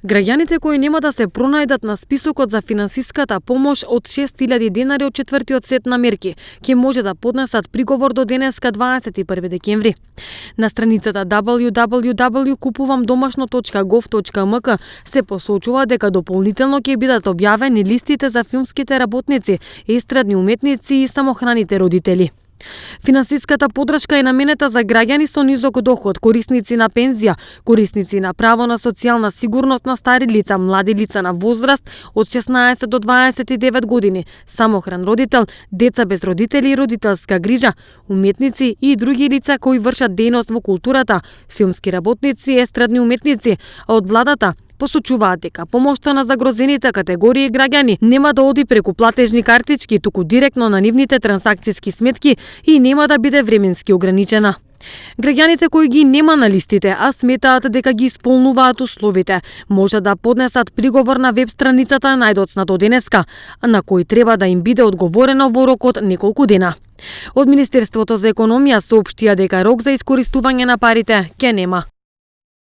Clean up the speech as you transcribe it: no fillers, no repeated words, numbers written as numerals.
Граѓаните кои нема да се пронајдат на списокот за финансиската помош од 6.000 денари од четвртиот сет на мерки, ќе може да поднесат приговор до денеска 21 декември. На страницата www.kupuvamdomašno.gov.mk се посочува дека дополнително ќе бидат објавени листите за филмските работници, естрадни уметници и самохраните родители. Финансиската поддршка е наменета за граѓани со низок доход, корисници на пензија, корисници на право на социјална сигурност на стари лица, млади лица на возраст од 16 до 29 години, самохран родител, деца без родители и родителска грижа, уметници и други лица кои вршат дејност во културата, филмски работници и естрадни уметници, а од владата посочуваат дека помошта на загрозените категории граѓани нема да оди преку платежни картички, туку директно на нивните трансакциски сметки и нема да биде временски ограничена. Граѓаните кои ги нема на листите, а сметаат дека ги исполнуваат условите, може да поднесат приговор на веб страницата најдоцна до денеска, на кој треба да им биде одговорено во рок од неколку дена. Од Министерството за економија соопштија дека рок за искористување на парите ќе нема.